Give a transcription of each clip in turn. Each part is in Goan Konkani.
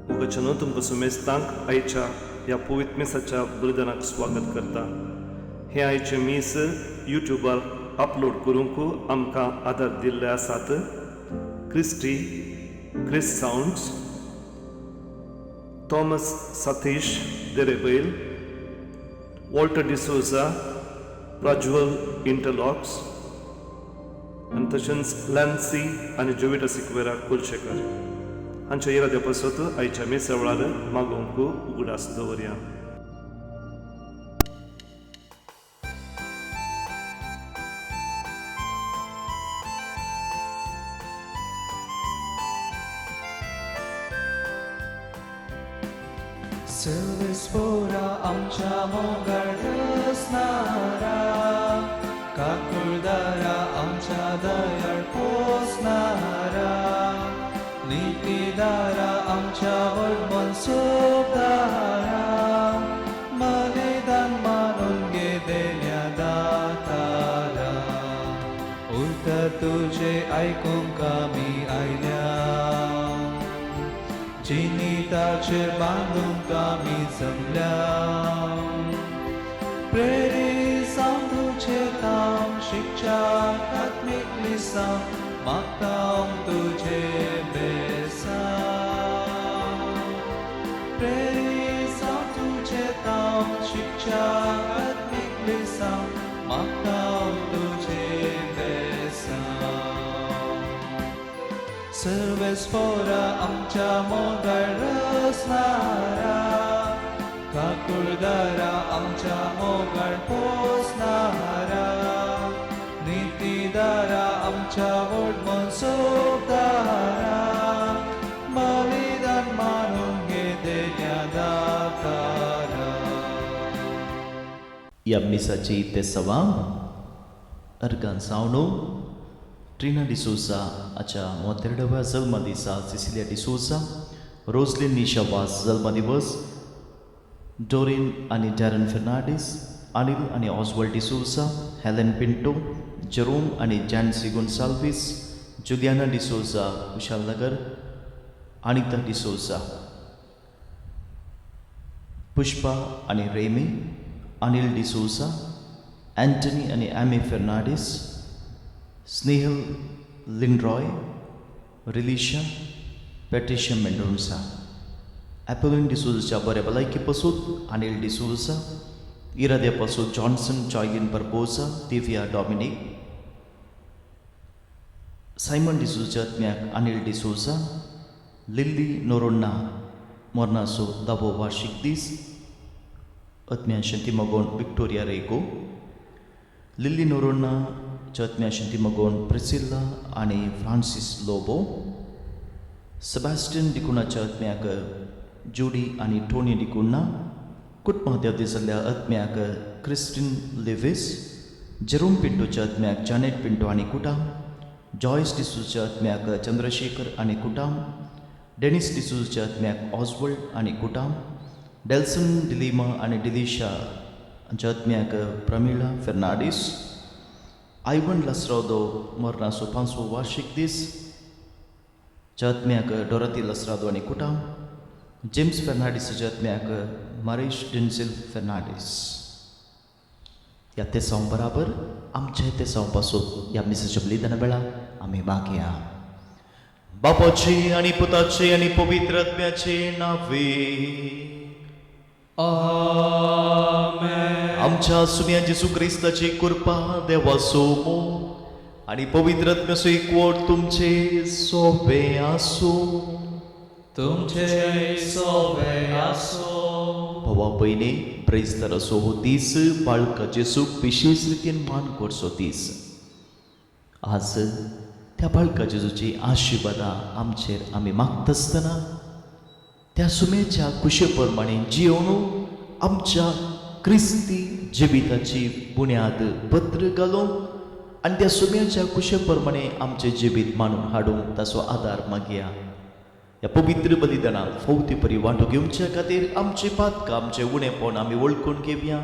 मोगाच्यानो तुमकां सुमेस्तांक आयच्या ह्या पवित्र मिसाच्या बलिदानाक स्वागत करता. हें आयचें मीस युट्यूबार अपलोड करूंक आमकां आदार दिल्ले आसात Christy, Chris sounds, Thomas Satish Derebail, Walter D'Souza, Prajwal interlocks आनी तशेंच लॅन्सी आनी जोविटा सिक्वेरा कुलशेकर हांच्या इराद्या पासत आयच्या मिसा वेळार मागोवंक उगडास दवरया. सर्वेस्पोरा आमच्या मोगाळ रचणारा, काकुळदारा आमच्या दयाळ पोसणारा, नितीदारा आमच्या व्हड मनसोबदारा, बलिदान मानून घे देण्या दातारा, उतर तुजें आयकूंक आमी आयल्या, जिनिताचेर बांदूंक आमी जमल्या, प्रेरीत जावन तुजें काम शिकच्या आत्मीक लिसांव मागता हांव तुजें बेसांव, प्रेरीत जावन तुजें काम शिकच्या आत्मीक लिसांव मागता हांव तुजें बेसांव. सर्वेस्पोरा आमच्या मोगाळ रचणारा, काकुळदारा आमच्या मोगाळ पोसणारा, नितीदारा आमच्या व्हड मनसोबदारा, बलिदान मानून घे देण्या दातारा. ह्या मिसाची तेसवां अर्गान सावनो ट्रिना डिसोजा हाच्या मोतेरडव्या जल्मदिसा, सिसिलिया डिसोजा, रोजलीन निशा वास जल्मदिवस, डोरीन आनी डॅरन फेर्नांडीस, अनिल आनी Oswald D'Souza, Helen Pinto, Jerome आनी जॅन्सी गोन्साल्वीस, जुलियाना डिसोजा कुशालनगर, अनिता डिसोजा, पुष्पा आनी रेमी, अनिल डिसोजा, अँटनी आनी Amy Fernandes, Snehal Lindroy, Rilisha, Patricia Mendonca, Apoline डिसोजाच्या बऱ्या भलायकी पासून अनिल डिसोजा, इराद्या पासून Johnson Joylin Barboza, Divya Dominic, Simon D'Souza आत्म्याक अनिल डिसोजा, लिल्ली नोरोन्ना मरणाचो धावो वार्षिक दीस, आत्म्या शंती मगोन विक्टोरिया रेगो, लिल्ली नोरोन्ना आत्म्या शंती मगोन प्रिसिल्ला आनी फ्रांसीस लोबो, सेबास्टियन डिकुणाच्या आत्म्याक जुडी आनी टोनी डिकुण्णा, कुटुंबा देवते जाल्ल्या आत्म्याक क्रिस्टीन लिवीस, जेरोम पिंटोच्या आत्म्याक जानेट पिंटो आनी कुटाम, जॉयस डिसूजच्या आत्म्याक चंद्रशेखर आनी कुटाम, डेनिस डिसूजच्या आत्म्याक ऑजवल्ड आनी कुटाम, डेल्सन डिलिमा आनी डिलिशा हांच्या आत्म्याक प्रमिळा फेर्नांडीस, आयवन लसरादो मरणाचो पांचवो वार्षिक दीस, आत्म्याक डोराती लसरादो आनी कुटाम, जेम्स फेर्नांडीसाच्या आत्म्याक मारेश डेन्सिल फेर्नांडीस. ह्या तेसांव बराबर आमच्या तेसांव पासून ह्या मिसाच्या बलिदाना वेळा आमी मागया. बापाचे आनी पुताचे आनी पवित्र आत्म्याचे नावे. आमेन. आमच्या सुम्या जेजू क्रिस्ताची कृपा, देवाचो मोग आनी पवित्र आत्म्याचो एकवट तुमचे सोबे आसूं. तुमचे सोबे आसूं. भावा भयणी, प्रेस्ताराचो हो दीस बाळका जेजूक विशेश रितीन मान करचो दीस. आज त्या बाळका जेजूची आशिर्वादां आमचेर आमी मागता आसतना त्या सुमेच्या कुशे प्रमाणे जियोवन आमच्या क्रिस्ती जिविताची बुन्याद पत्र घालूंक आनी त्या सुम्याच्या कुशे प्रमाणे आमचें जिवीत मानून हाडूंक ताचो आदार मागया. ह्या पवित्र बलिदानाक फवती परी वांटो घेवच्या खातीर आमचे पातकां, आमचें उणेपण आमी वळखून घेवया.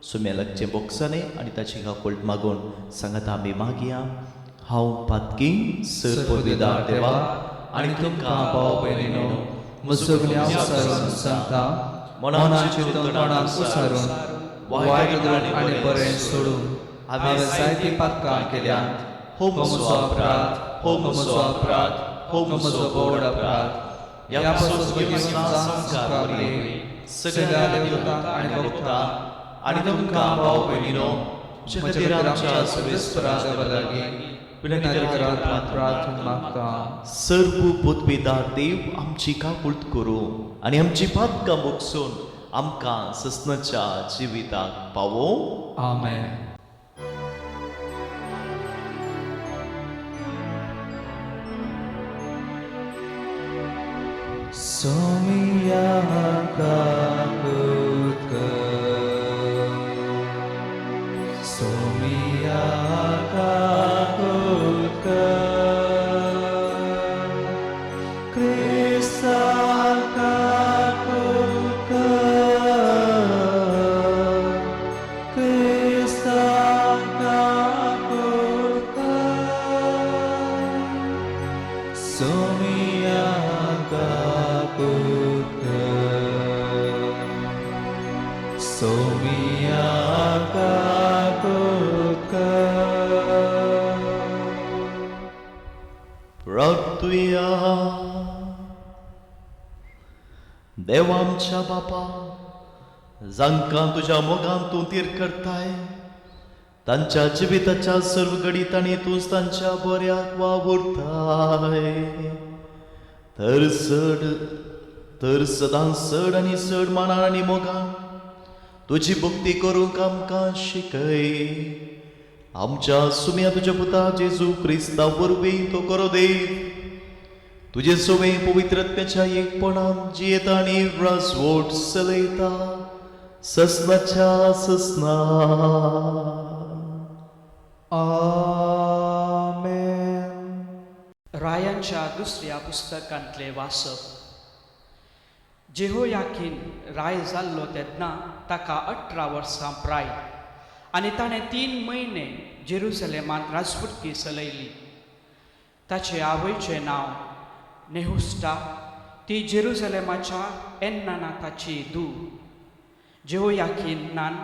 सुम्या लागचें बोक्साने आनी ताची काकूळट मागून सांगात आमी मागया. हांव पातकी सर पदवीदार देवा आनी तुमकां भाव भयणीनो म्हजो उसारून सांगता मनाचे तोंडाक उसारून वायट आनी बरें सोडून हांवें जायतीं पातकां केल्यांत. हो म्हजो अपराध, हो म्हजो अपराध, हो म्हजो व्हड अपराध. ह्या पासून संस्कार सगळ्या देवतांक आनी भक्तांक आनी तुमकां भाव भयणीनो म्हज्या खातीर आमच्या सर्वेस्परा देवा लागीं विनंती करात प्रार्थना मागता. सर्व पदवीदार देव आमची काकुळट करूं आनी आमची पातकां भोगसून आमकां ससनाच्या जिविताक पावोवं. आमेन. सोमिया काकुत कर, सोमिया काकुत कर, क्रिस्ता काकुत कर, क्रिस्ता काकुत कर, सोमिया काकुत कर, सोमिया काकुत कर. प्रार्थुया. देवा आमच्या बापा, जांकां तुज्या मोगान तूं तीर करताय तांच्या जिविताच्या सर्व घडितांनी तूंच तांच्या बऱ्याक वावुरताय, तर चड तर सदां चड आनी चड मानान आनी मोगान तुजी भक्ती करूंक आमकां शिकय. आमच्या सुम्या तुज्या पुता जेजू क्रिस्ता वरवीं तो करो देव तुजे सवें पवित्रत्म्याच्या एकपणान जियेता आनी राजवट चलयता ससनाच्या ससना. आमेन. रायांच्या दुसऱ्या पुस्तकांतलें वाचप. जेहोयाकीन राय जाल्लो तेन्ना ताका 18 वर्सां प्राय आनी ताणें 3 म्हयने जेरुसलेमांत राजपुटकी चलयली. ताचे आवयचें नांव नेहुस्टा, ती जेरुसलेमाच्या एन्नानाथाची धूव. जेहोयाकीनान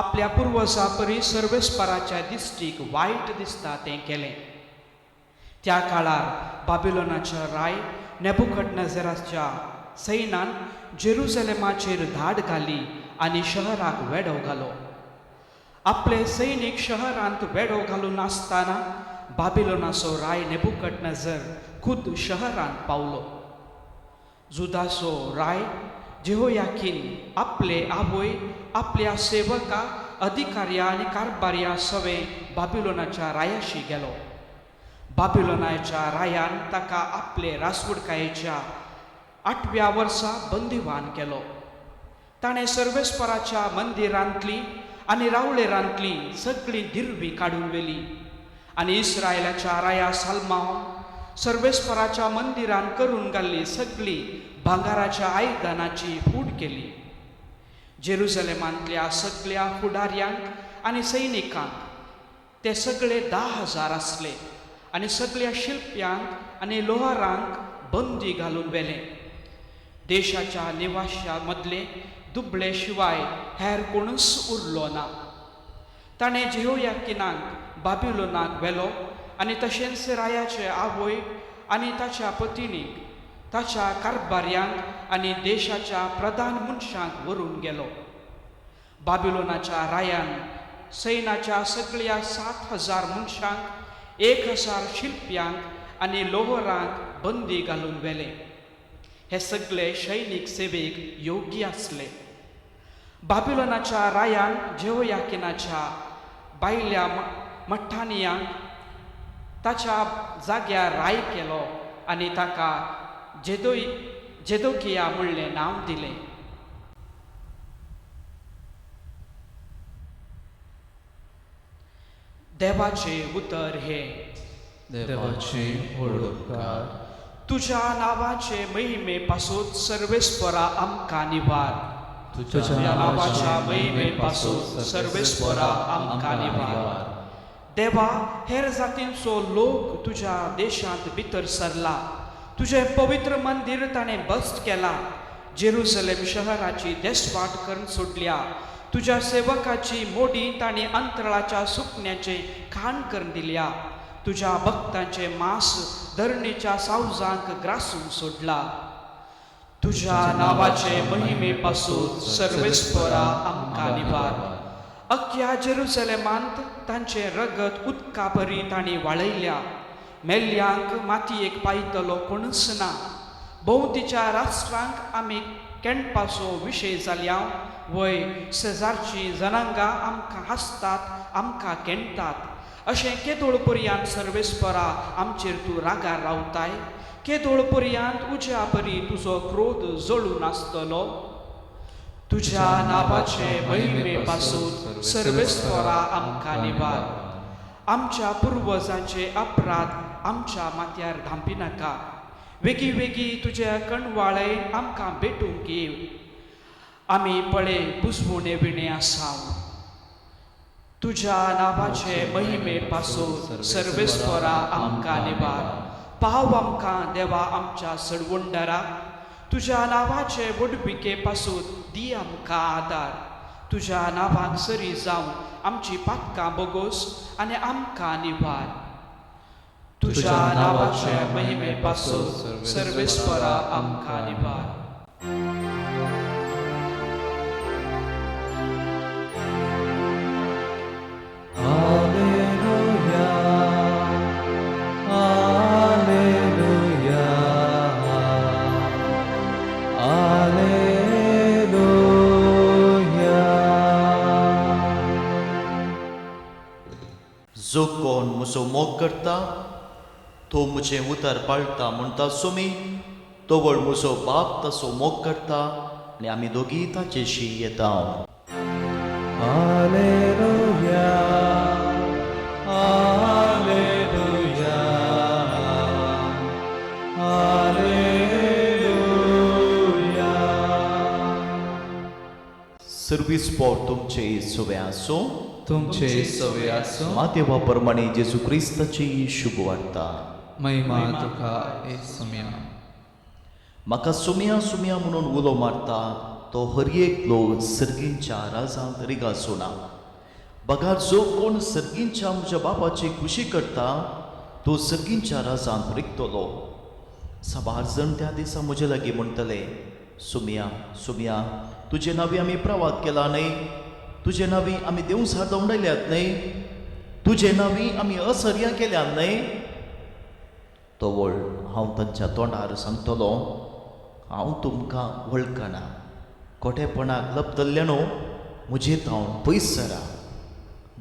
आपल्या पुर्वजां परी सर्वेस्पराच्या दिश्टीक वायट दिसता तें केलें. त्या काळार बाबिलोनाच्या राय नेबुकडनेझराच्या सैनान जेरुसलेमाचेर धाड घाली आनी शहराक वेडो घालो. आपले सैनीक शहरांत वेडो घालून आसतना बाबिलोनाचो राय नेबुकडनेझर खुद शहरांत पावलो. जुदाचो राय जेहोयाकीन आपले आवय, आपल्या सेवका, अधिकाऱ्या आनी कारबार्या सवें बाबिलोनाच्या रायाशी गेलो. बाबिलोनाच्या रायान ताका आपले रासवडकायेच्या 8व्या वर्सा बंदिवान केलो. ताणें सर्वेस्पराच्या मंदिरांतली आनी रावळेरांतली सगळीं दिरवी काडून व्हेली आनी इस्रायलाच्या राया सालमांव सर्वेस्पराच्या मंदिरान करून घाल्ली सगळी भांगाराच्या आयदनाची फूट केली. जेरुसलेमांतल्या सगळ्या फुडाऱ्यांक आनी सैनिकांक ते सगळे 10,000 आसले आनी सगळ्या शिल्प्यांक आनी लोहारांक बंदी घालून व्हेले. देशाच्या निवाश्या मदले दुबळे शिवाय हेर कोणूच उरलो ना. ताणें जेहोयाकिनाक बाबिलोनाक व्हेलो आनी तशेंच रायाचे आवय आनी ताच्या पतिणीक, ताच्या कारबार्यांक आनी देशाच्या प्रधान मनशांक व्हरून गेलो. बाबिलोनाच्या रायान सैनाच्या सगळ्या 7,000 मनशांक, 1,000 शिल्प्यांक आनी लोहरांक बंदी घालून व्हेले. हे सगळे सैनीक सेवेक योग्य आसले. बाबिलोनाच्या रायान जेहोयाकिनाच्या बायल्या मठ्ठानियांक ताच्या जाग्यार राय केलो आनी ताका जेदोकिया म्हणलें नांव दिलें. देवाचें उतर हें. देवाचे व्हड उपकार. तुज्या नांवाचे महिमे पासून सर्वेस्परा आमकां निवार. तुज्या नांवाच्या महिमे पासून सर्वेस्परा आमकां निवार. देवा, हेर जातींचो लोक तुज्या देशांत भितर सरला, तुजें पवित्र मंदीर ताणें भस्ट केलां. जेरुसलेम शहराची देसवाट करून सोडल्या. तुज्या सेवकाची मोडी ताणें अंतराळाच्या सुकण्याचें खाण करून दिल्या. तुज्या भक्तांचें मांस धरणीच्या सावजांक ग्रासून सोडला. तुज्या नांवाचे महिमे पासून सर्वेस्परा आमकां निवार. अख्ख्या जेरुसलेमांत तांचें रगत उदका परी तांणी वाळयल्या. मेल्ल्यांक मातयेक पायतलो कोणूच ना. भोंवतीच्या राष्ट्रांक आमी केंडपाचो विशय जाल्या. वय शेजारचीं जनांगां आमकां हांसतात, आमकां केंडटात. अशें केदोळ पर्यांत सर्वेस्परा आमचेर तूं रागार रावताय? केदोळ पर्यांत उज्या परी तुजो क्रोध जळून आसतलो? तुज्या नांवाचे महिमे पासून सर्वेस्परा आमकां निवार. आमच्या पुर्वजांचे अपराध आमच्या माथ्यार धांपिनाका. वेगीं वेगीं तुज्या कणवाळे आमकां भेटूंक येव. आमी पळय बुजवणे विणे आसाव. तुज्या नांवाचे महिमे पासून सर्वेस्परा आमकां निवार. पाव आमकां देवा आमच्या सडवंडरा. तुज्या नांवाचे वडबिके पासून दी आमकां आदार. तुज्या नांवाक सरी जावन आमची पातकां बोगोस आनी आमकां निवार. तुज्या नांवाचे महिमे पासून सर्वेस्परा आमकां निवार. Alleluia, Alleluia, Alleluia. जो कोण म्हजो मोग करता तो म्हजें उतर पाळटा म्हणटा सोमी, तवळ म्हजो बाप तसो मोग करता आनी आमी दोगी ताचेशी येता. Alleluia, Alleluia, Alleluia. सर्वीस पोट तुमचे सुवे आसूं. तुमचे सवे आसूं. मातेवा प्रमाणे जेजू क्रिस्ताची शुभ वार्ता. महिमा तुका ए सुम्या. म्हाका सुमया सुमया म्हणून उलो मारता तो हर एकलो सर्गींच्या राजांत रिगासो ना. बगार जो कोण सर्गींच्या म्हज्या बापाची खुशी करता तो सर्गींच्या राजांत रिगतलो. साबार जण त्या दिसा म्हजे लागीं म्हणटले, सुमया सुमया, तुजे नांवी आमी प्रवाद केला न्हय, तुजे नांवी आमी देवसार दवंडयल्यात न्हय, तुजे नांवी आमी असर्या केल्यात न्हय. तवळ हांव तांच्या तोंडार सांगतलो, हांव तुमकां वळखना, खोटेपणाक लपतल्ल्यानो म्हजे थावन पयस सरा.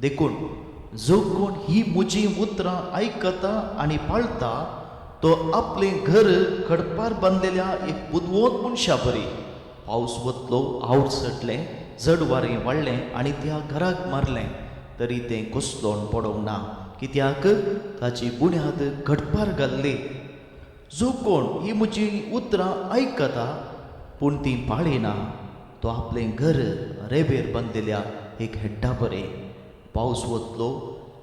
देखून जो कोण ही म्हजी उतरां आयकता आनी पाळता तो आपलें घर खडपार बांदलेल्या एक बुदवंत मनशा बरी. पावस वतलो, आवट सटलें, जड वारें वाडलें आनी त्या घराक मारलें, तरी तें कोसलोन पडोंक ना, कित्याक ताची बुन्याद घडपार घाल्ली. जो कोण ही म्हजी उतरां आयकता पूण तीं पाळिना तो आपलें घर रेबेर बांदलेल्या एक हेड्डा बरें. पावस वतलो,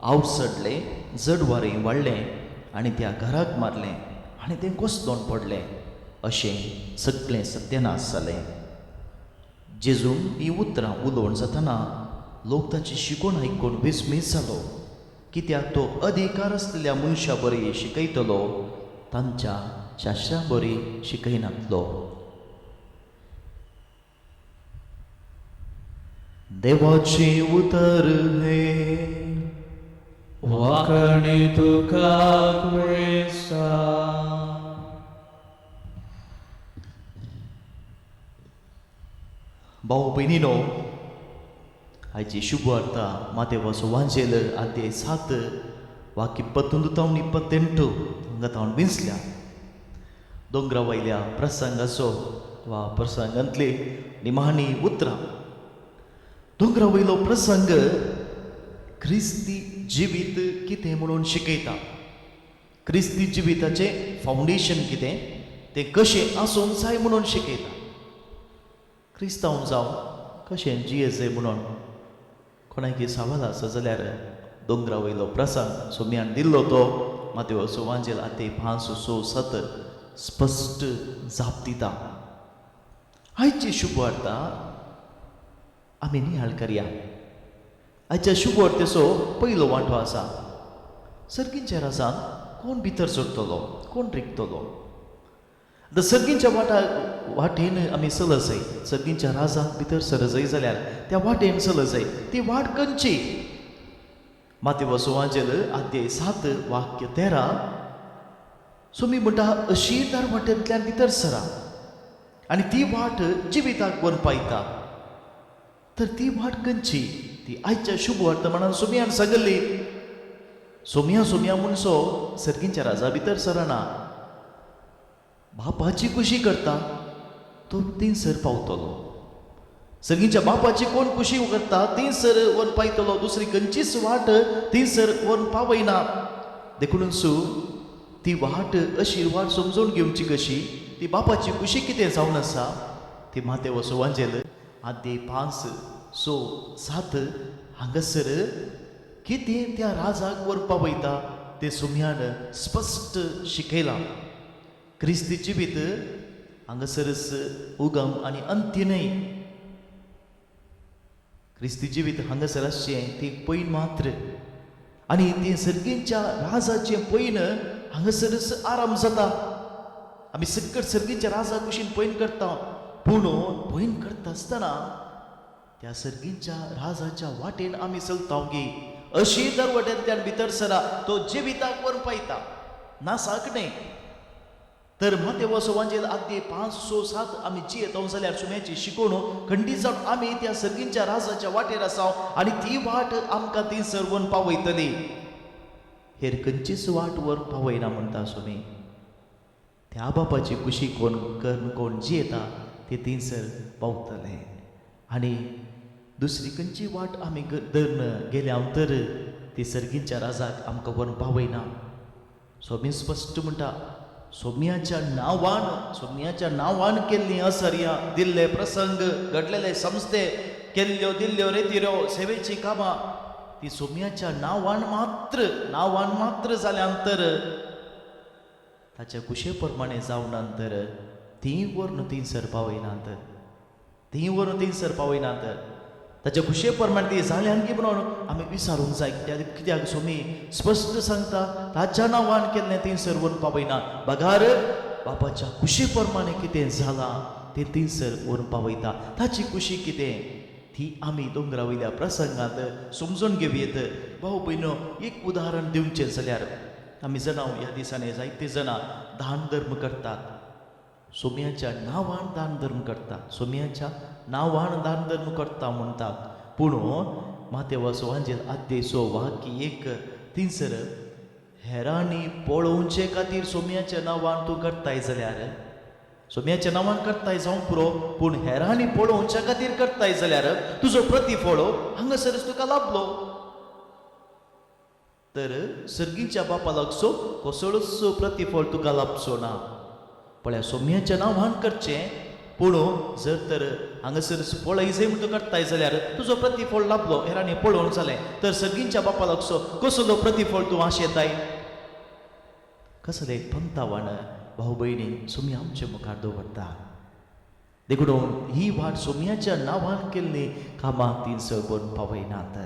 आवट सडलें, जड वारें वाडलें आनी त्या घराक मारलें आनी तें कोसलोन पडलें. अशें सगळें सत्यानाश जालें. जेजून ही उतरां उलोवन जातना लोक ताची शिकोवण आयकून विस्मीत जालो, कित्याक तो अधिकार आसलेल्या मनशा बरी शिकयतलो, तांच्या शास्त्रा बरी शिकयनातलो. देवाचें उतर हें. वाकणी तुका क्रिस्ता. भाऊ भयणीनो, आयची शुभ वार्ता मातेवाचो वांजेल आद्याय 7 वाक्य 19 तावन 28 हांगा तावन विंचल्या. दोंगरा वयल्या प्रसंगाचो वा प्रसंगांतली निमाणी उतरां. दोंगरा वयलो प्रसंग क्रिस्ती जिवीत कितें म्हणून शिकयता, क्रिस्ती जिविताचें फावंडेशन कितें, तें कशें आसूंक जाय म्हणून शिकयता. क्रिस्तांव जावं कशें जियेचें म्हणून कोणाकी सवाल आसा जाल्यार दोंगरा वयलो प्रसंग सोम्यान दिल्लो तो मातेवाचो वांजेल आते 5, 6, 7 स्पश्ट जाप दिता. आयची शुभवार्ता आमी निहाळ करया. आयच्या शुभवार्तेचो पयलो वांटो आसा, सर्गींच्या राजान कोण भितर सरतलो, कोण रिगतलो. आतां सर्गींच्या वाटेन आमी चलजय, सर्गींच्या राजान भितर सरजय जाल्यार त्या वाटेन चलजय. ती वाट खंयची? मातेव सुवांजेल अध्याय 7 वाक्य 13 सोमी म्हणटा, अशी दार वाटेंतल्यान भितर सरा आनी ती वाट जिविताक व्हरून पायता. तर ती वाट खंयची? ती आयच्या शुभ वर्तमानान सोमयान सांगल्ली. सोमया सोमया म्हणसो सर्गींच्या राजा भितर सरना, बापाची खुशी करता तो थंयसर पावतलो. सर्गींच्या बापाची कोण खुशी करता थंयसर व्हरून पायतलो, दुसरी खंयचीच वाट थंयसर व्हरून पावयना. देखूनच ती वाट अशी वाट समजून घेवची कशी, ती बापाची खुशी कितें जावन आसा ती मातेव सुवांजेल आद्य 5 6 7 हांगासर कितें त्या राजाक व्हरून पावयता तें सोम्यान स्पश्ट शिकयलां. क्रिस्ती जिवीत हांगासरच उगम आनी अंत्य न्हय. क्रिस्ती जिवीत हांगासर आसचें ती पयन मात्र, आनी ती सर्गींच्या राजाचें पयन हांगासरच आराम जाता. आमी सकट सर्गींच्या राजा कुशीन पयन करता, पूण पयन करता आसतना त्या सर्गींच्या राजाच्या वाटेन आमी चलता गी. अशी दर वाटेंतल्यान भितर सरा तो जिविताक व्हरून पायता, नासाक न्हय. तर मातेव सुवांजेल आद्य 5 6 7 आमी जियेता जाल्यार सुम्याची शिकोवण खंडीत जावन आमी त्या सर्गींच्या राजाच्या वाटेर आसा आनी ती वाट आमकां थंयसर व्हरून पावयतली. हेर खंयचीच वाट व्हरून पावयना म्हणटा सुमी. त्या बापाची खुशी कोण करून कोण जियेता ते थंयसर पावतले. आनी दुसरी खंयची वाट आमी धरून गेल्या तर ती सर्गींच्या राजाक आमकां व्हरून पावयना. सोमी स्पश्ट म्हणटा, सोम्याच्या नांवान, सोम्याच्या नांवान केल्ली असर्या, दिल्ले प्रसंग, घडलेले संस्थे, केल्ल्यो दिल्ल्यो रेतिरो, सेवेची कामां ती सोम्याच्या नांवान मात्र, नांवान मात्र जाल्या नंतर ताच्या कुशे प्रमाणे जावन नंतर ती व्हरून थंयसर पावयनात, ती व्हरून थंयसर पावयनात. ताच्या कुशे प्रमाणे ती जाल्यान की म्हणून आमी विचारूंक जाय. कित्याक सोमी स्पश्ट सांगता, ताच्या नांवान केल्लें थंयसर व्हरून पावयना, बगार बापाच्या कुशे प्रमाणे कितें जालां तें थंयसर व्हरून पावयता. ताची खुशी कितें ती आमी दोंगरा वयल्या प्रसंगांत समजून घेवयेत. भाव भयणो, एक उदाहरण दिवचें जाल्यार आमी जाणां ह्या दिसांनी जायते जाणां दान धर्म करतात, सोम्याच्या नांवान दान धर्म करता, सोम्याच्या नांवान दान धर्म करता म्हणटात. पूण मातेव सुवांजेल आद्य 6 वाक्य 1 थंयसर हेरांनी पळोवचे खातीर सोम्याच्या नांवान तूं करताय जाल्यार, सोम्याच्या नांवान करताय जावं पुरो, पूण हेरांनी पळोवच्या खातीर करताय जाल्यार तुजो प्रतिफळ हांगासरच तुका लाभलो. तर सर्गीच्या बापा लागचो कसलोच प्रतिफळ तुका लाभचो ना. पळया, सोम्याच्या नांवान करचें, पूण जर तर हांगासर पळय जाय म्हण तूं करताय जाल्यार तुजो प्रतिफळ लाभलो, हेरांनी पळोवन जालें, तर सर्गींच्या बापा लागचो कसलो प्रतिफळ तूं आशेताय. कसलें पंतावान भाव भयणी सोमी आमचे मुखार दवरता. देखून ही वाट सोम्याच्या नांवान केल्ली कामां ती सगळून पावयनात.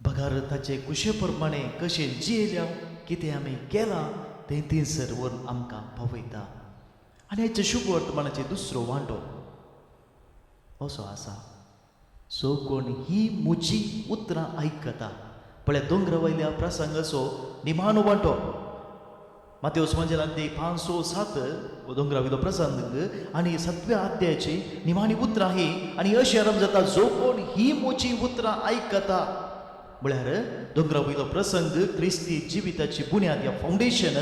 बगार ताचे कुशे प्रमाणे कशें जियेल्या, कितें आमी केलां तें थंयसर व्हरून आमकां पावयता. आनी हाच्या शुभ वर्तमानाचे दुसरो वांटो असो आसा, सो कोण ही म्हजी उतरां आयकता. पळय, दोंगरा वयल्या प्रसंगाचो निमाणो वांटो मातेव सुवांजेल अध्याय 5 6 7 दोंगरा वयलो प्रसंग आनी 7व्या अध्यायाची निमाणी उतरां ही. आनी अशें आरंभ जाता, जो कोण ही म्हजी उतरां आयकता. म्हळ्यार दोंगरा वयलो प्रसंग क्रिस्ती जिविताची बुन्याद या फावंडेशन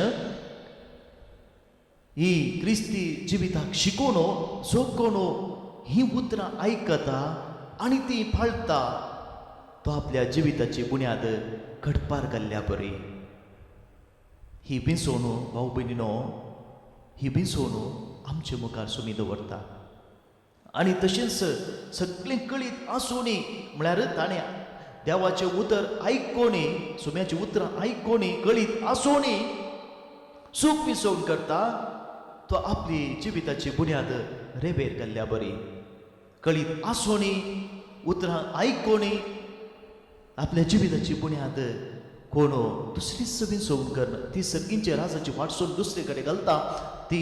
ही क्रिस्ती जिविताक शिकोवन जो कोण ही उतरां आयकता आनी ती पाळटा तो आपल्या जिविताची बुन्याद घडपार घाल्ल्या बरी. ही विंचवण भाव भयणीनो, ही विंचवण आमचे मुखार सुमी दवरता. आनी तशेंच सगळें कळीत आसूनी, म्हळ्यार ताणें देवाचें उतर आयकोनी, सुम्याचीं उतरां आयकोनी, कळीत आसूनी चूक विसवण करता, तो आपली जिविताची बुन्याद रेबेर घाल्ल्या बरी. कळीत आसोनी उतरां आयकोणी आपल्या जिविताची बुन्याद कोण दुसरीच विंचोवन करून ती सर्गींच्या राजाची वाट सोडून दुसरे कडेन घालता ती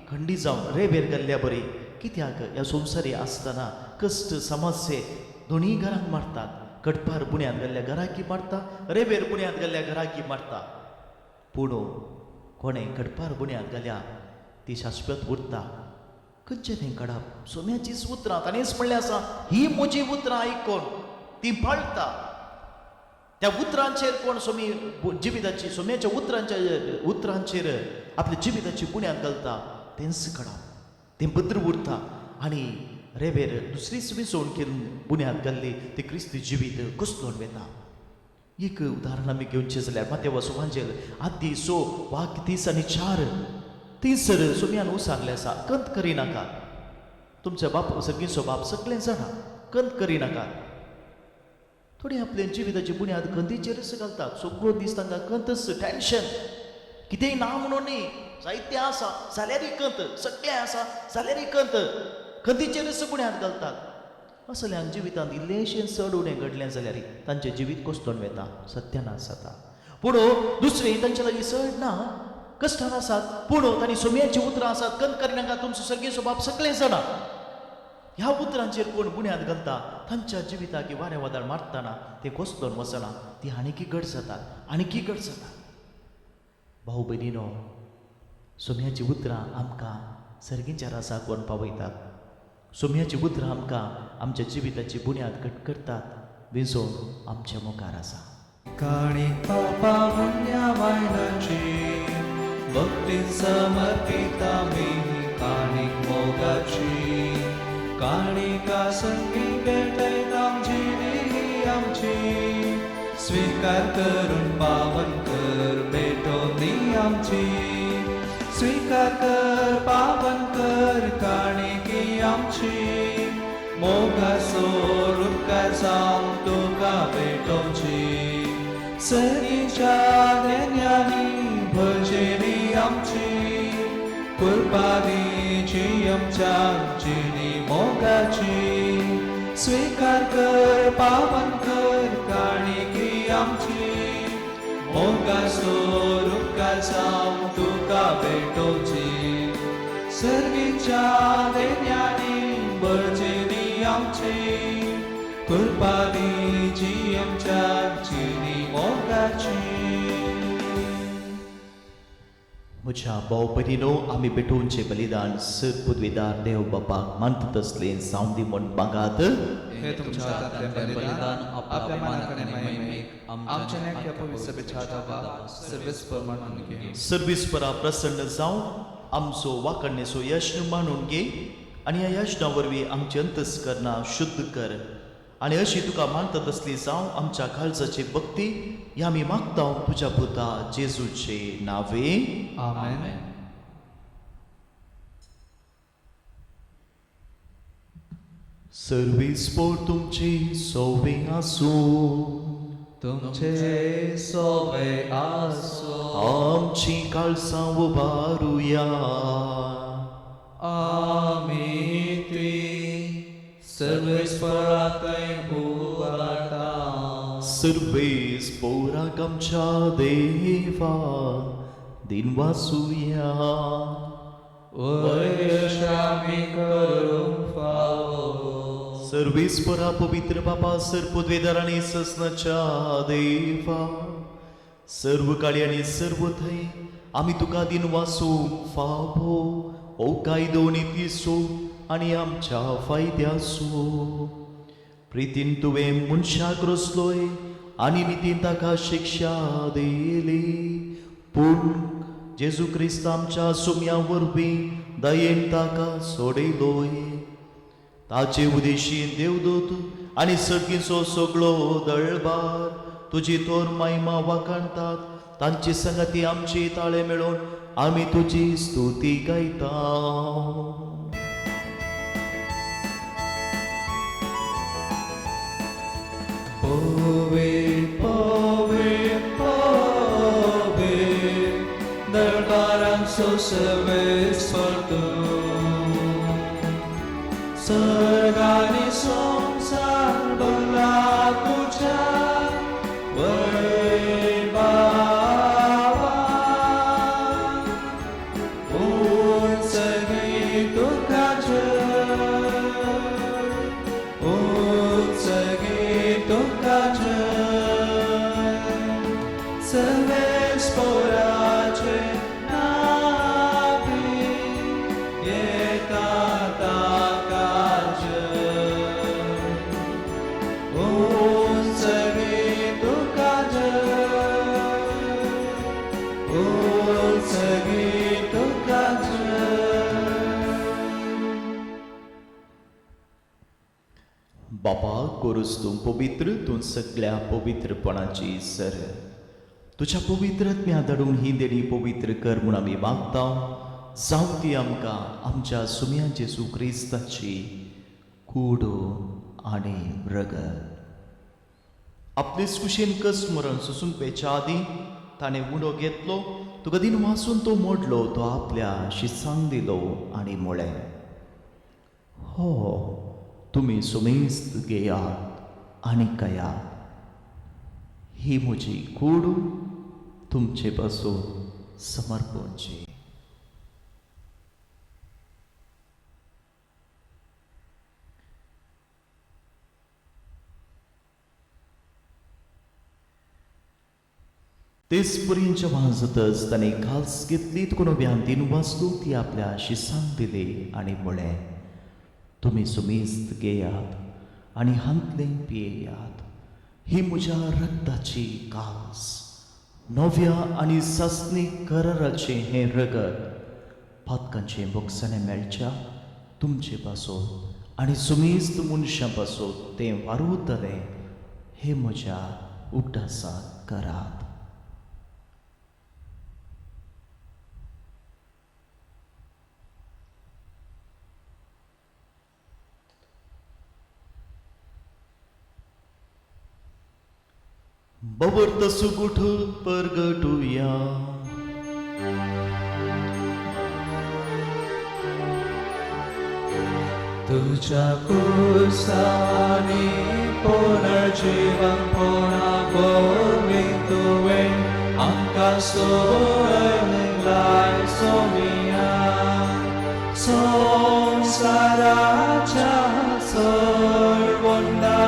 खंडी जावन रेबेर घाल्ल्या बरी. कित्याक ह्या संवसारी आसतना कश्ट समस्ये दोनूय घरांक मारतात. कडपार बुन्याद घाल्ल्या घराकी मारता, रेबेर बुन्याद घाल्ल्या घराकी मारता. पूण कोणें कडपार बुन्याद घाल्या ती शाश्वत उरता. खंयचें तें कडप? सोम्याचीच उतरां. ताणेंच म्हणलें आसा, ही म्हजी उतरां आयकोन ती पाळटा. त्या उतरांचेर कोण सोमी जिविताची सोम्याच्या उतरांच्या उतरांचेर आपल्या जिविताची बुन्याद घालता तेंच कडप, तें बद्र उरता. आनी रेबेर दुसरीच विंचवण करून बुन्याद घाल्ली ती क्रिस्ती जिवीत कोसळून वता. एक उदाहरण आमी घेवचें जाल्यार मातेवा सुवांजेल आदी 6 वाक्य 30 आनी 4 थंयसर सोम्यान उसारलें आसा, कंत करिनाका. तुमच्या बाप सगळींचो बाप सगळें जाणा, कंत करिनाका. थोडी आपल्या जिविताची बुन्याद कंतीचेरच घालतात. सगळो दीस तांकां कंतच, टेन्शन, कितेंय ना म्हणून न्ही, जायतें आसा जाल्यारय कंत, सगळें आसा जाल्यारय कंत, कंतीचेरच बुन्याद घालतात. असल्यांक जिवितांत इल्लेंशें चड उणें घडलें जाल्यार तांचें जिवीत कोसळून वता, सत्यानाश जाता. पूण दुसरें तांचे लागीं चड ना, कश्टान आसात, पूण तांणी सोम्याचीं उतरां आसात, कंत करिनाका, तुमचो सर्गेचो बाप सगळें जाणा. ह्या उतरांचेर कोण बुन्याद घालता तांच्या जिविताक वारें वादळ मारतना ते कोसळून वचना, ती आनीकी घट जातात, आनीकी घट जातात. भाऊ भयणीनो, सोम्याचीं उतरां आमकां सर्गींच्या राजाक व्हरून पावयतात. सोम्याचीं उतरां आमकां आमच्या जिविताची बुन्याद घट करतात. विंचोवन आमच्या मुखार आसा. काणी पापा पुण्या वायनाची भक्ती समर्पिता मी काणीक मोगाची काणिका संगी भेटयता जिणी आमची स्वीकार करून पावन कर भेटोनी आमची स्वीकार कर पावन कर काणिकी आमची मोगा सोर उपकार जावं तुका भेटोवची सरीच्या देण्यांनी भजेली आमची कुर्बानीची आमच्या जिणी मोगाची स्वीकार कर पावन कर काणिकी आमची मोगा सोर उपकार जावं तुका भेटोवची सर्गीच्या देण्यांनी भजेली आमची कुर्बानीची आमच्या जिणी मोगाची. म्हज्या भाव भयणीनो, आमी भेटोवचें बलिदान सर पुदवेदार देव बापाक मानता तसलें जावं दी म्हूण मागात. हे तुमच्या हातांतलें बलिदान आपल्या मनाकडे महिमेक आमच्या नेक्या पवित्र सभेच्या हातावा सर्वेस्पर मानून घे. सर्वेस्परा प्रसन्न जावन आमचो वाकडणेचो यश्न मानून घे आनी ह्या यश्ना वरवीं आमचें अंतस्करणां शुद्ध कर आनी अशी तुका मानता तसली जावं आमच्या काळजाची भक्ती ह्या आमी मागता तुज्या पुता जेजूचे नावे. आमेन. सर्वेस्पर तुमचे सोवे आसूं, तुमचे सोवे आसो. आमची काळसां उबारुया. आमी ती सर्वेस्परा थंय उबारता. सर्वेस्पोराक आमच्या देवा दिनवासुया. वयश आमी करूंक फावो. सर्वेस्परा पवित्र बापा सर पुदवेदार आनी ससनाच्या देवा सर्व काळी आनी सर्व थंय आमी तुका दिनवासूंक फावो हो कायदो नितीचो आनी आमच्या फायद्याचो. प्रितीन तुवें मनशाक रचलोय आनी नितीन ताका शिक्षा दिली, पूण जेजू क्रिस्त आमच्या सुम्या वरवीं दयेन ताका सोडयलोय. ताचे उदेशीन देवदूत आनी सगळींचो सगळो दळबार तुजी तोर महिमा वाखाणतात. तांची संगती आमची ताळे मेळोवन आमी तुजी स्तुती गायता. पवित्र पवित्र पवित्र दरबारान so सर्वेस्पर तूं सर्ग आनी संवसार भरला तुज्या वैभवान. उंच गी तुका जय, उंच गी तुका जय, सर्वेस्पराचे नावी येता ताका जय. उंच गी तुका जय, उंच गी तुका जय. बापा कोरूस तूं पवित्र, तूं सगळ्या पवित्रपणाची सर. तुज्या पवित्र आत्म्या धाडून ही देणी पवित्र कर म्हूण आमी मागता. जावं ती आमकां आमच्या सुम्या जेजू क्रिस्ताची कूड आनी रगत. आपलेच कुशेन कस मरण सोसूंक पेच्या आदीं ताणें उंडो घेतलो, तुका दिन वासून तो मोडलो, तो आपल्या शिसांक दिलो आनी म्हळें, हो तुमी सुमेस्त घेयात आनी खायात, ही म्हजी कूड तुमचे पासून समर्पणची. तेच परींच्या वाजतच ताणें काल्स घेतली, तुका नव्यान तीन वास्तू ती आपल्या शिसांक दिली आनी म्हळें, तुमी सुमेस्त घेयात आनी हांतलें पियेयात, ही म्हज्या रक्ताची काल्स, नव्या आनी सासणी कराराचें हें रगत पातकांचें बोगसणें मेळच्या तुमचे पासत आनी सुमेस्त मनशां पासत तें वारवतलें, हें म्हज्या उगडासाक करात. बवर्त सुगुठ परगटुया. तुझ्या कुसानी पुनर्जीवनपणा वरवीं तुवें आमकां सोडलाय सोमिया. संवसाराच्या सर्वोन्नारा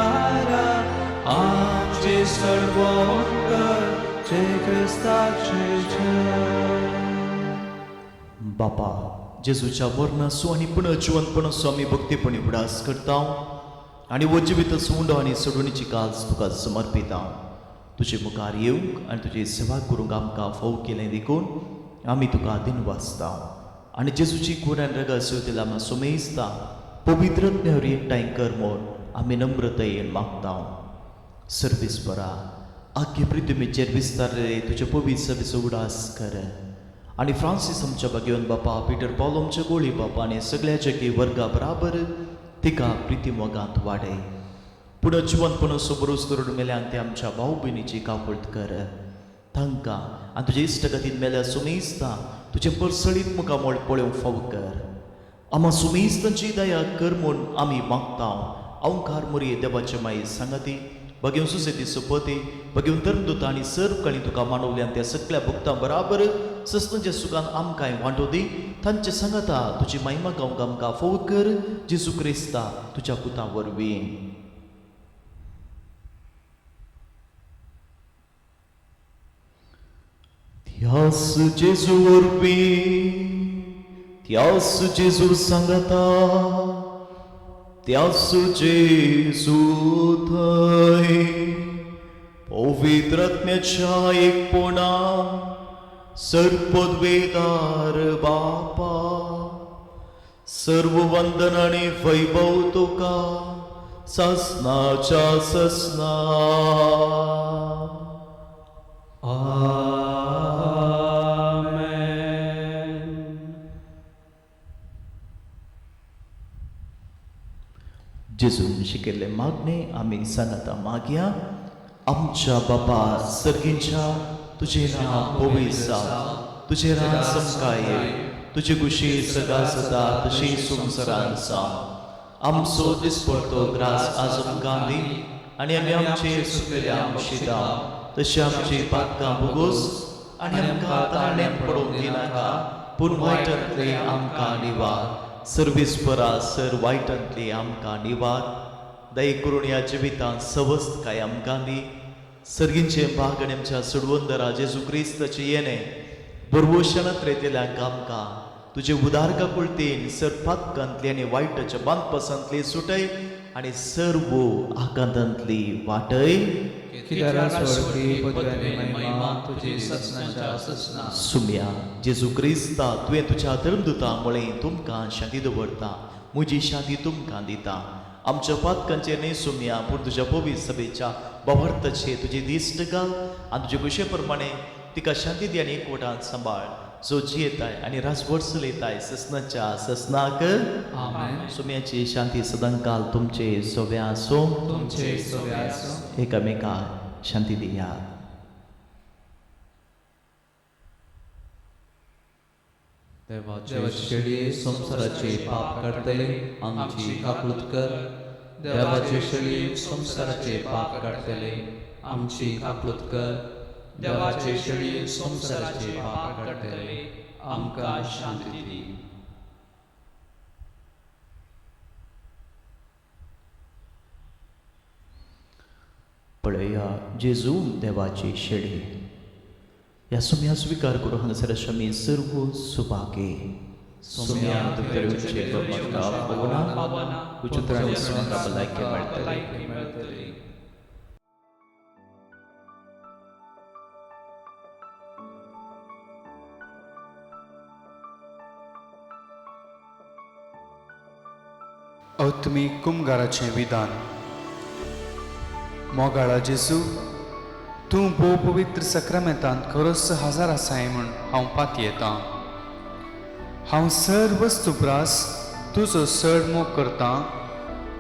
आमची सर्वोन कर जय क्रिस्ताचे जय. बापा, जेजूच्या वर्णासो आनी पुनर्जिवंतपणाचो आमी भक्तीपणी उगडास करता आनी वो जिवीत उंडो आनी सोडवणीची काज तुका समर्पिता. तुजे मुखार येवंक आनी तुजी सेवा करूंक आमकां फाव केलें देखून आमी तुका दिनवासता आनी जेजूची कूड आनी रगत सेवतेला आमकां सुमेजता पवित्र एकठांय कर म्हूण आमी नम्रतायेन मागता. सर्वेस्परा, आख्खे पृथ्वीचेर विस्तारलेले तुजे पवित्र सभेचो उगडास कर आनी फ्रांसीस आमच्या भाग्यवन बापा, पिटर पावलो आमच्या गोळी बापा आनी सगळ्या जगी वर्गा बराबर तिका प्रिती मोगांत वाडय. पूण जिवनपण सोबरूच करून मेल्यान ते आमच्या भाव भयणीची काकुळट कर. तांकां आनी तुजे इश्टगतीन मेल्या सुमेजता तुजें परसळीत मुखामळ पळोवंक फाव कर. आमा सुमेजतांची दया कर म्हूण आमी मागता. अवकार मोरये देवाचे माई सांगाती, भगेवन सुसेती सोपती, भगेवन धर्मदूत आनी सर्व काळी तुका मानवल्यान त्या सगळ्या भक्तां बराबर सस्तांच्या सुखान आमकांय वांटो दी. तांचे सांगाता तुजी महिमा गावंक आमकां फोव कर, जेजू क्रिस्ता तुज्या पुता वरवीं. त्यास जेजू वरवीं, त्यास जेजू सांगाता, त्यास जेजू थंय पवित्र आत्म्याच्या एकपणा सर्पद्वेदार बापा, सर्व वंदन आनी वैभव तुका ससनाच्या ससना. आमेन. जेजून शिकयल्लें मागणें आमी सांगाता मागया. आमच्या बापा सर्गींच्या, तुजें नांव पवित्र जावं, तुजें राज समकाय तुजी खुशी सदा सदा तशी संवसारान जावं. आमचो दिसपडतो ग्रास आज आमकां दी आनी आमी आमचे सुकलेल्या शिता तशी आमची पातकां भोगोस आनी आमकां ताळ्यान पडोवंक दिनाका पूण वायटांतले आमकां निवार. सर्वीस परा सर वायटांतली आमकां निवार. दया करून ह्या जिवितांत सवस्तकाय आमकां दी. सर्गींचे भाग आनी आमच्या सोडवंदरा जेजू क्रिस्ताचे येणे बरवशानात रेतल्यांक आमकां तुजे उदारका कुळतेन सर पातकांतली आनी वायटाच्या बांदपासांतली सुटय आनी सर्व आकांतांतली वाटय. कित्याक स्वर्गी पदवी आनी महिमा तुजी ससनाच्या ससना. सुम्या जेजू क्रिस्ता तुवें तुज्या धर्मदुता मुळे तुमकां शांती दवरता, म्हजी शांती तुमकां दिता. आमच्या पातकांचेर न्हय सुम्या, पूण तुज्या पवित्र सभेच्या बावार्थाचेर तुजी दिश्ट घाल आनी तुजे खुशे प्रमाणे तिका शांती दी आनी एकवटान सांबाळ, जो जियेताय आनी राजवट चलयताय ससनाच्या ससनाक. आमेन. सुम्याची शांती सदांकाल तुमचे सोव्या आसूं. तुमचे सोबे आसूं. एकामेका शांती दियात. देवाचे शेळये संवसाराचे पाप काडटले आमची काकूत कर. देवाचे शेळये संवसाराचे पाप काडटले आमची काकूत कर. देवाचे शेळये संवसाराचे पाप काडटले आमकां शांती दी. पळया जेजू देवाची शेळी. ह्या सुम्या स्विकार करूं हांगासर आमी सर्व सुभागे. सुम्या तुमचे पावना उच्चतरांनी सुमका भलायकी मेळटली. मेळटली. आत्मीक कुमगाराचें विधान. मोगाळा जेजू, तूं भोव पवित्र सक्रामेंतांत खरोच हजार आसाय म्हूण हांव पातयेतां. हांव सर वस्तू प्रास तुजो चड मोग करतां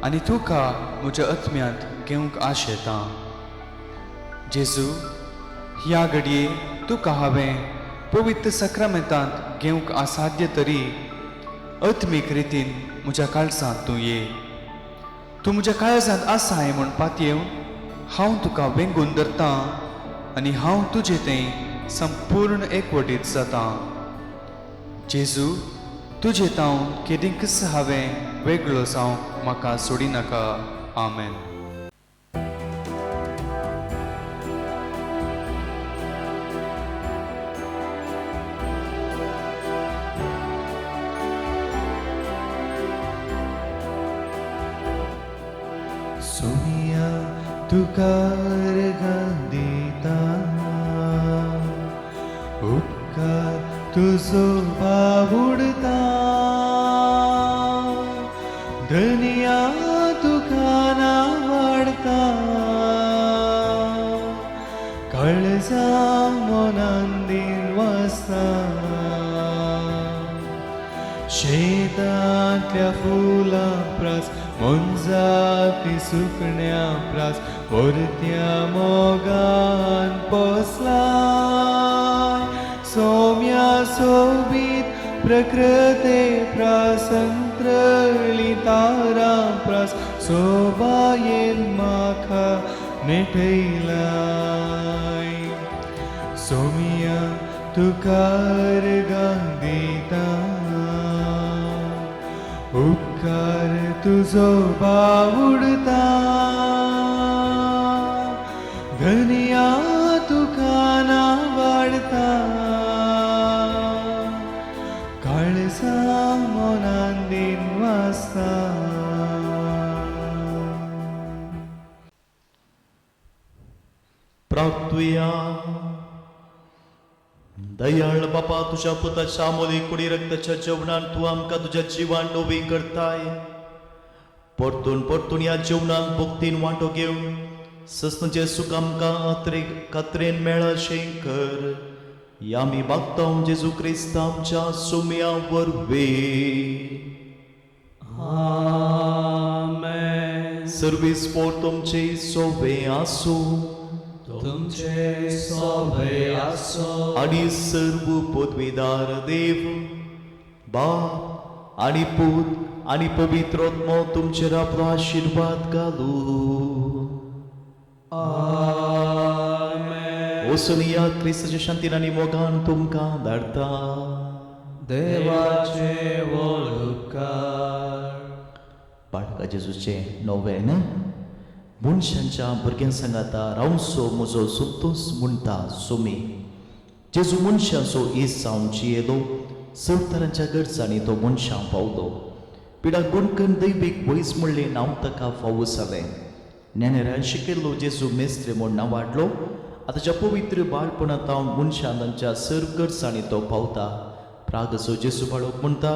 आनी तुका म्हज्या आत्म्यांत घेवंक आशेतां. जेजू, ह्या घडये तुका हांवें पवित्र सक्रामेंतांत घेवंक असाध्य तरी आत्मीक रितीन म्हज्या काळजांत तूं ये. तूं म्हज्या काळजांत आसाय म्हूण पातयेवन हांव तुका वेंगून धरतां आनी हांव तुजे थंय संपूर्ण एकवटीत जातां. जेजू, तुजे तावन केदींकच हांवें वेगळो जावंक म्हाका सोडिनाका. आमेन. सोनिया तुका अर्घां दिता, उपकार तुजो बावुडता. धनिया तुका नावाडता, काळजा मनान दिन वासता. शेतांतल्या फुलां प्रास मोनजाती सुकण्या प्रास परत्या मोगान पोसलाय. सोम्या सोबीत प्रकृते प्रासंत्रळी तारा प्रास सोबायेन म्हाका नेटयलाय. सोमिया तुका अर्घां दिता, उपकार तुजो बावुडता. धनिया तुका नावाडता, काळजा मनान दिन वासता. प्राप्तुया. दयाळ बापा, तुज्या पुताच्या मोली कुडी रक्ताच्या जेवणान तूं आमकां तुज्या जिवान नवी करताय. परतून परतून ह्या जेवणान भक्तीन वांटो घेवन सस्नाचें सुख आमकां कात्रेन मेळशें कर. ह्या आमी मागता जेजू क्रिस्त आमच्या सुम्या वरवीं. आमेन. सर्वीस पोर तुमचे सोवे आसूं. तुमचे सोबे आसो. आणि सर्व पदवीदार देव बाप आणि पूत आणि पवित्र आत्मो तुमचेर आपलो आशिर्वाद घालू. आमेन. वचून या क्रिस्ताच्या शांतीन आनी मोगान तुमकां धाडटा. देवाचे वळुपकार. बाळका जेजूचें नवें मनशांच्या भुरग्यां सांगाता रावचो म्हजो संतोश म्हणटा सोमी. जेजू मनशांचो इस जावन जियेलो. संवसारांच्या गरजांनी तो मनशां पावलो. पिडा गुणकन दैवीक वैज म्हणलें नांव ताका फावो जालें. ज्ञानेरान शिकयल्लो जेजू मेस्त्री म्हूण नांव वाडलो. आतांच्या पवित्र बाळपणांत हांव मनशां तांच्या सर्व गरजांनी तो पावता. प्रागसो जेजू बाळक म्हणटा,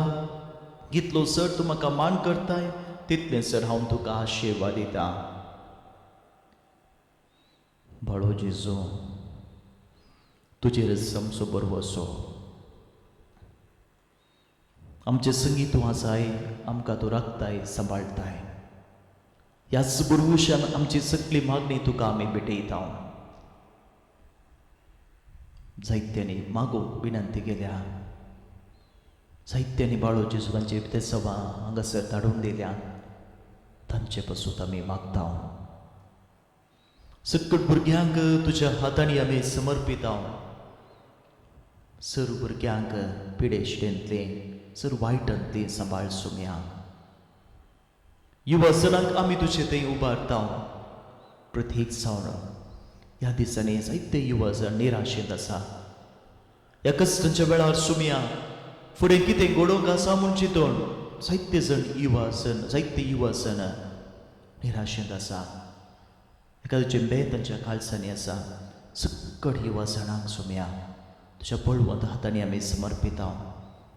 कितलो सर तूं म्हाका मान करताय तितलें सर हांव तुका आशिर्वाद दितां. बाळो जेजू, तुजेर आमचो बरवसो, आमचे संगीत तूं आसाय, आमकां तूं राखताय सांबाळटाय. ह्याच बरवशान आमची सगळी मागणी तुका आमी भेटयता. जायत्यांनी मागूंक विनंती केल्या, जायत्यांनी बाळो जेजू तांचे ते सभा हांगासर धाडून दिल्या, तांचे पासून आमी मागता. सकट भुरग्यांक तुज्या हातांनी आमी समर्पिता. सर भुरग्यांक पिडेशिडेंतली सर वायटांतली सांबाळ सुमया. युवा सणांक आमी तुजे थंय उबारता. प्रत्येक जावन ह्या दिसांनी जायते युवा जण निराशेंत आसा. ह्या कश्टांच्या वेळार सुमया फुडें कितें घडोवंक आसा म्हूण चिंतून जायते जण युवा जण जायते युवा जण निराशेंत आसा. एखाद्याचें बें तांच्या काळसांनी आसा. सकट युवा जाणांक सुमया तुज्या बळवंत हातांनी आमी समर्पिता.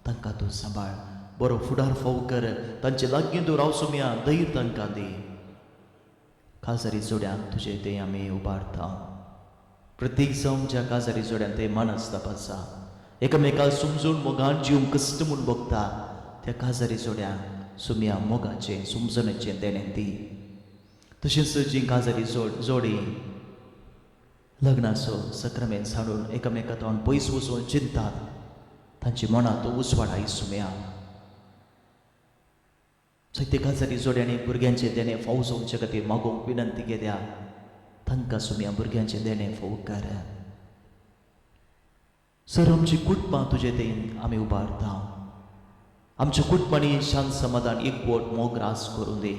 तांकां तूं सांबाळ, बरो फुडार फाव कर, तांचे लागीं तूं राव सुमया, धैर्य तांकां दी. काजारी जोड्यांक तुजे ते आमी उबारता. प्रत्येक जावन ज्या काजारी जोड्यान ते मनस्ताप आसा, एकामेकाक समजून मोगान जिवंक कश्ट म्हूण भोगता, त्या काजारी जोड्यांक सुमया मोगाचें समजणेचें देणें दी. तशेंच जी काजारी जोडी लग्नाचो सक्रामेंत सांडून एकामेका तोंड पयस वचून चिंतात, तांची मनां तूं उजवाडाय सुमया. जायते काजारी जोड्यांनी भुरग्यांचें देणें फाव जावचे खातीर मागोवंक विनंती केल्या, तांकां सुमया भुरग्यांचें देणें फाव कर. सर आमची कुटुंबां तुजे तेन आमी उबारता. आमच्या कुटुंबांनी शांत समाधान एकवट मोग रास करूं दी.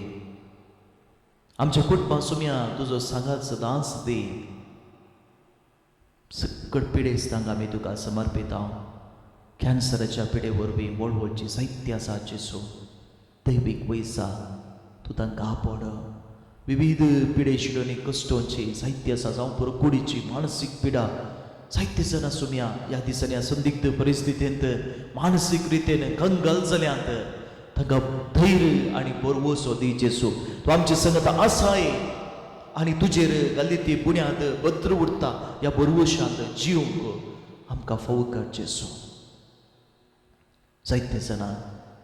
आमच्या कुटुंबां सुमया तुजो सांगात सदांच दी. सकट पिडेस्तांक आमी तुका समर्पिता. कॅन्सराच्या पिडे वरवीं वळवळची साहित्य आसा जेसू, दैवीक वैसा तूं तांकां आपड. विविध पिडे शिडोनी कश्टोंची साहित्य आसा, जावं पुरो कुडीची मानसीक पिडा जायते जाणां सुमया ह्या दिसांनी ह्या संदिग्ध परिस्थितींत मानसीक रितीन कंगाल जाल्यांत, तांकां धैर्य आनी बरवसो दी जेसू. तूं आमचे संगत आसाय आनी तुजेर घाल्ली ती बुन्याद भद्र उरता. ह्या बरवशांत जिवंक आमकां फाव कर जेसू. जायते जाणां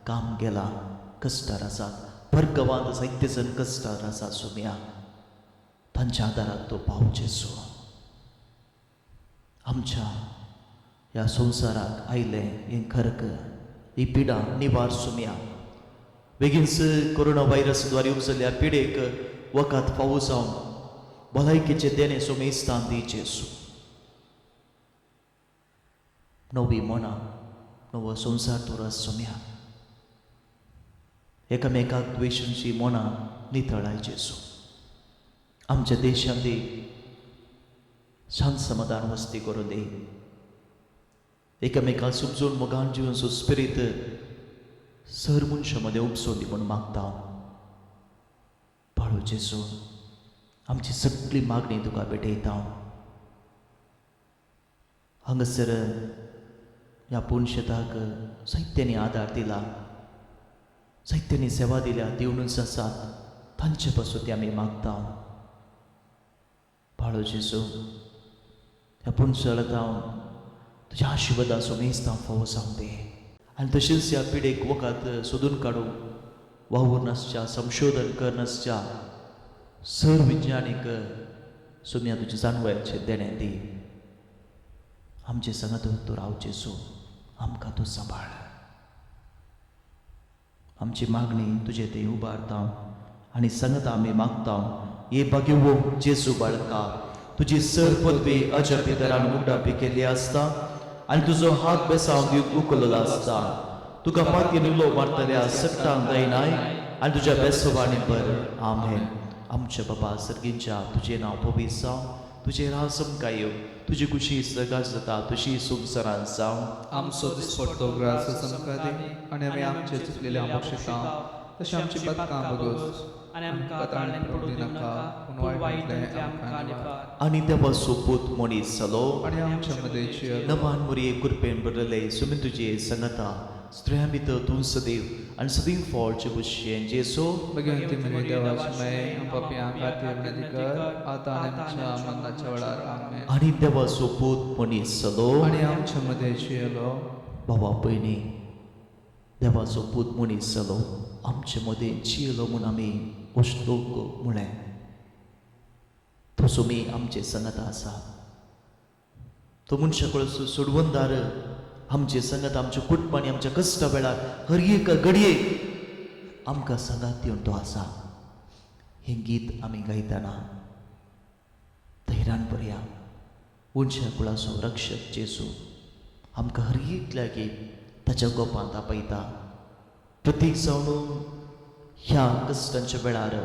काम गेलां, कश्टार आसात, परगवांत जायते जण कश्टार आसा सुमया, तांच्या आदाराक तूं पाव जेसू. आमच्या ह्या संवसाराक आयलें हें खरक ही पिडा निवार सुमया. बेगीनच कोरोना व्हायरस द्वारे उपजल्ल्या पिडेक वखद फावो जावन भलायकेचें देणें सुमेस्तान दी जेसू. नवी मनां नवो संवसार तूं रस सुमया. एकामेकाक द्वेशांची मनां नितळाय जेसू. आमच्या देशांत शांत समाधान वस्ती करूं दी. एकामेकाक समजून मोगान जिवनचो स्पिरीत सर मनशां मदें उपसून दी म्हूण मागता. पाळो जेसू, आमची सगळी मागणी तुका भेटयता. हांगासर ह्या पुनशेताक जायत्यांनी आदार दिला, जायत्यांनी सेवा दिल्या, दिवनूच आसात, तांचे पासून ती आमी मागता. पाळो जेजू, ह्या पुनशेताक तुज्या आशिर्वादाचो मेस्तांव फावो जावं दी. आनी तशेंच ह्या पिडेक वखद सोदून काडूंक वावूर नासच्या, संशोधन करनासच्या सर विज्ञानीक सोम्या तुजे जाणवायचें देणें दी. आमचे संगत तूं राव जेजू, आमकां तूं सांबाळ. आमची मागणी तुजे थंय उबारता आनी संगत आमी मागता, हे भाग्यवो जेजू बाळका, तुजी सर पदवी अजब दरान उगडापी केल्ली आसता आनी तुजो हात बेसांव दिवन उखललो आसता. तुका पातयेन उलो मारतल्या सगटांक दयनाय आनी तुज्या बेसवाणी बर. आमेन. आमच्या बाबा सर्गींच्या, तुजें नांव पवित्र जावं, तुजें राज आमकां येवं, तुजी खुशी सर्गात जाता तशी संवसारांत जावं. आमचो दिसपट्टो ग्रास आमकां दी आनी आमी आमचे चुकलेले बक्षिता तशें आमची पदकां बगोस आनी आमकां ताळ्यान पडूं दिनाका, पूण वायटांतलें आमकां निवार. आनी देवा सोपूत मनीस जालो आनी आमच्या मदें जियेलो. नवान मुरये कृपेन भरलेले सुमी तुजे संगता स्त्रियां भितर तूं सदैव आनी सदीं फळचे भशेन जेसो. भगवंती मरी देवाची माये पापयां खातीर विनंती कर आतां आनी आमच्या मरणाच्या वेळार. आमेन. आनी देवा सोपूत मनीस जालो आनी आमच्या मदें जियेलो. बाबा पयलीं देवाचो पूत मनीस जालो, आमचे मदें जियेलो म्हूण आमी श्लोक म्हळें. तो सुमी आमचे संगत आसा, तो मनशा कळसो सोडवणदार आमचे संगत आमच्या कुटुंबांनी आमच्या कश्टा वेळार हर एक घडयेक आमकां सांगात दिवन तो आसा. हें गीत आमी गायतना धैर्यान बरया, मनशा कुळाचो रक्षक जेजू आमकां हर एक लागीं ताच्या गोपांत आपयता. प्रतीक जावन ह्या कश्टांच्या वेळार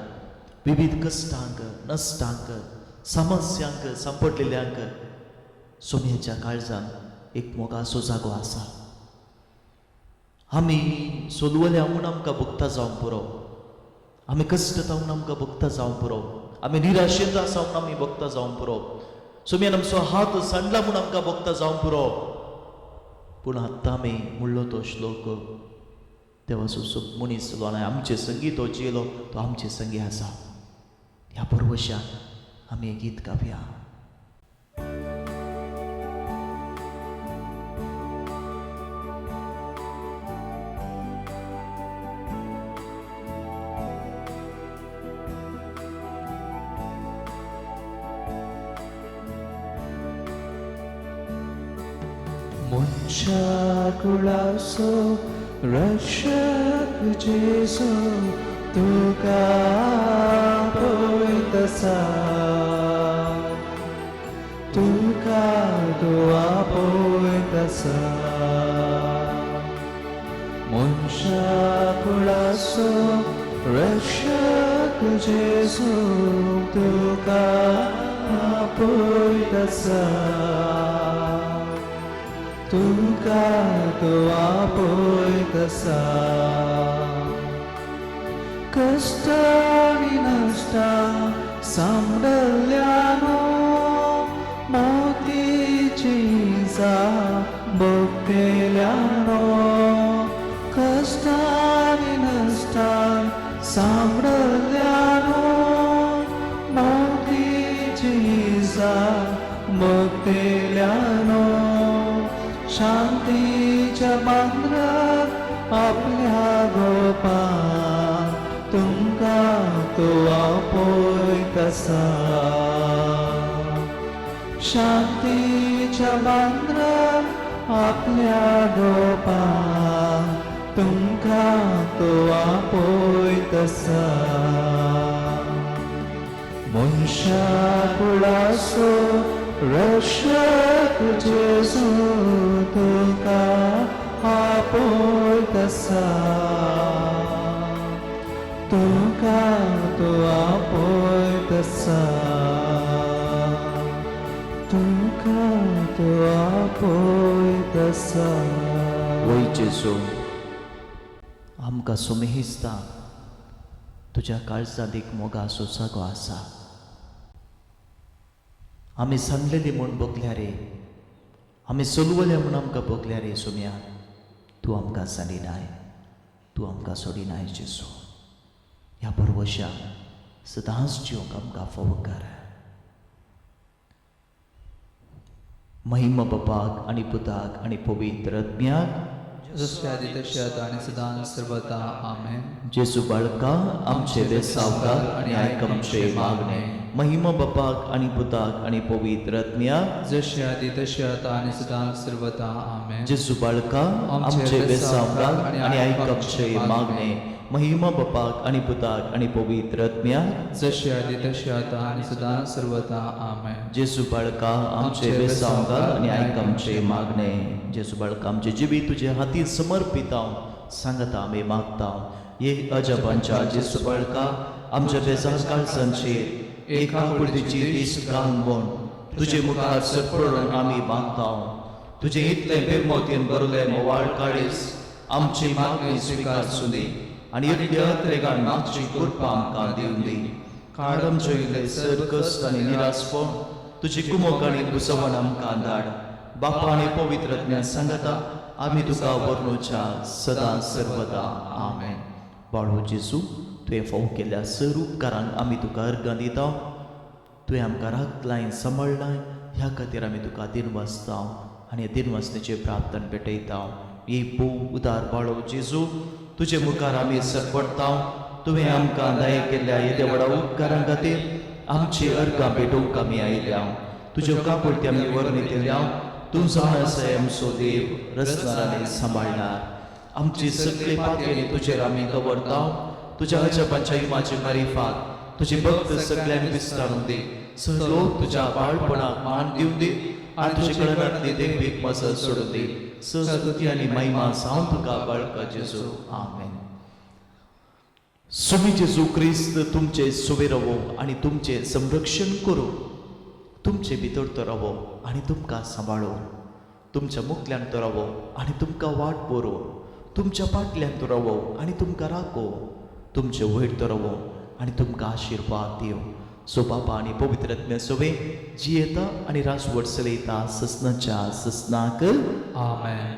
विविध कश्टांक, नश्टांक, समस्यांक सांपडलेल्यांक सोम्याच्या काळजान एक मोगाचो जागो आसा. आमी सोलवल्या म्हूण आमकां भोगता जावंक पुरो, आमी कश्टता म्हूण आमकां भोगता जावंक पुरो, आमी निराशेंत आसा म्हूण आमी भोगता जावंक पुरो, सोम्यान आमचो हात सांडला म्हूण आमकां भोगता जावंक पुरो. पूण आत्तां आमी म्हणलो तो श्लोक, देवाचो मनीस जालो आनी आमचे संगी तो जियेलो, तो आमचे संगी आसा. ह्या पुर्वशान आमी हें गीत गावया. मनशा कुळाचो रक्षक जेजू तुका पळयत आसा, तुका तो आपयत आसा. मनशा कुळाचो रक्षक जेजू तुका आपयत आसा, तुका तो आपयत आसा. कश्ट आनी नश्टां सांबडल्यानो मोतीची हिंसा भोगतेल्यानो, कश्ट आनी नश्टां सांबडल्यानो मोतीची हिंसा भोगतेल्यानो, शांतीच्या बांद्राक आपल्या गोपान तुमकां तो आपयत आसा. शांतीच्या बांद्राक आपल्या गोपान तुमकां तो आपयत आसा. मनशा कुळाचो रक्षक जेजू तुका आपयत आसा, तुका तो आपयत आसा, तुका तो आपयत आसा. वय जेजू, आमकां सुमेहिस्ता तुज्या काळजांत एक मोगाचो जागो आसा. आमी सांगलेली म्हूण भोगल्या रे, आमी सोलवल्या म्हूण आमकां भोगल्या रे सोम्या, तूं आमकां सांडिनाय, तूं आमकां सोडिनाय जेजू. ह्या भरवश्या सदांच जिवंक आमकां फावो कर. महिमा बापाक आनी पुताक आनी पवित्र आत्म्याक, जशें आदी तशें आतां आनी सदां सर्वता. आमेन. जेजू बाळका, आमचे बेसावकार आनी आयक आमचे मागणे. महिमा बापाक आनी पुताक आनी पवित्र आत्म्याक जशी आदी तशी आता आनी सदां सर्वता आमेन. जेजू बाळका आमचे बेसांव घाल आनी आयक आमचे मागणे. महिमा बापाक आनी पुताक आनी पवित्र आत्म्याक जशी आदी तशी आता आनी सदां सर्वता आमेन. जेजू बाळका आमचे बेसांव घाल आनी आयक आमचे मागणे. जेजू बाळका आमचे जिवीत तुजे हाती समर्पितांव सांगता आमी मागता. हे अजबांच्या जेजू बाळका आमच्या बेजार काळजांचेर एका कुर्तीची दिश्ट घाल म्हूण तुजे मुखार सरपडून आमी मागता. तुजे इतले बेमोतीन भरले मोवाळ काळीस आमची मागणी स्विकारसूं दी आनी इतले अत्रेगान मागची कृपा आमकां दिवन दी. काड आमचे इल्ले सर कश्ट आनी निरासपण तुजी कुमोक आनी कुसवण आमकां धाड. बापा आनी पवित्र ज्ञान सांगता आमी तुका वर्णुच्या सदां सर्वदा आमेन. बाळो जेजू तुवें फावो केल्ल्या सर उपकारांक आमी तुका अर्गां दिता. तुवें आमकां राखलाय सांबाळ्ळाय ह्या खातीर आमी तुका दिनवासता आनी दिनवासनेचें प्रार्थन भेटयता. ही भोव उदार बाळो जेजू तुजे मुखार आमी सरपडटा. तुवें आमकां दया केल्ल्या येद्या व्हडा उपकारां खातीर आमची अर्गां भेटोवंक आमी आयल्या. तुज्यो काकुळटी आमी वर्णितल्या. तूं जाण आसाय आमचो देव रचणार आनी सांबाळणार. आमची सगळी पातयेनी तुजेर आमी दवरता. तुज्या अजबाच्या इमाची मारिफात तुजी भक्त सगळ्यांक विस्तारून दी. सर लोक तुज्या बाळपणाक मान दिवन दी आनी तुजे कळनांतली देखभीक मजत सोडून दी. सस्तुती आनी महिमा जावन तुका बाळका जेजू आमेन. सुमी जेजू क्रिस्त तुमचे सुवे रावो आनी तुमचें संरक्षण करूं. तुमचे भितर तो रावो आनी तुमकां सांबाळो. तुमच्या मुखल्यान तो रावो आनी तुमकां वाट बरो. तुमच्या फाटल्यान तो रावो आनी तुमकां राखो. तुमचे वयर तो रावो आनी तुमकां आशिर्वाद दिवं. सो बापा आनी पवित्र आत्म्या सोवे जियेता आनी राजवट चलयता ससनाच्या ससनाक आमेन.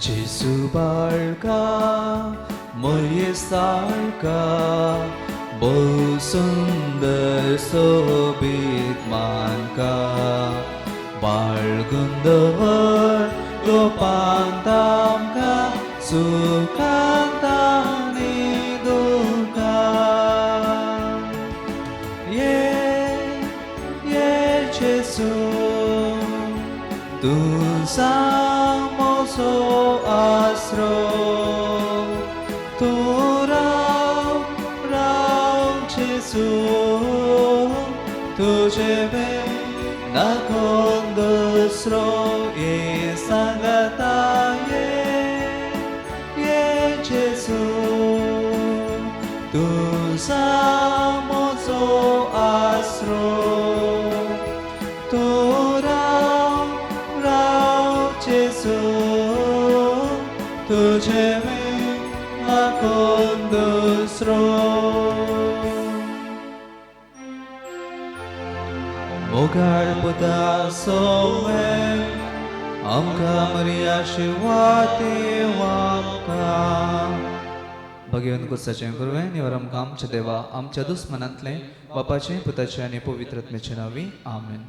जेजू बाळका मरये सारका भोव सुंदर सोबीत मानका बाळगुंदवर गोपांत आमकां सुखांत आनी दुखांत. ये ये जेजू तूं म्हजो आसरो तूं राव राव जेजू तुजे ना कोण दुसरो. ये सांगता ये ये जेजू तूं म्हजो आसरो तूं राव राव जेजू तुजे ना कोण दुसरो. मोगाळ पुता सोवे आमकां मरिया शिवाते आमकां भगवंत कुसाचें कुरवें निवर आमकां आमच्या देवा आमच्या दुस्मनांतलें बापाचें पुताचें आनी पवित्र आत्म्याचें नांवी आमेन.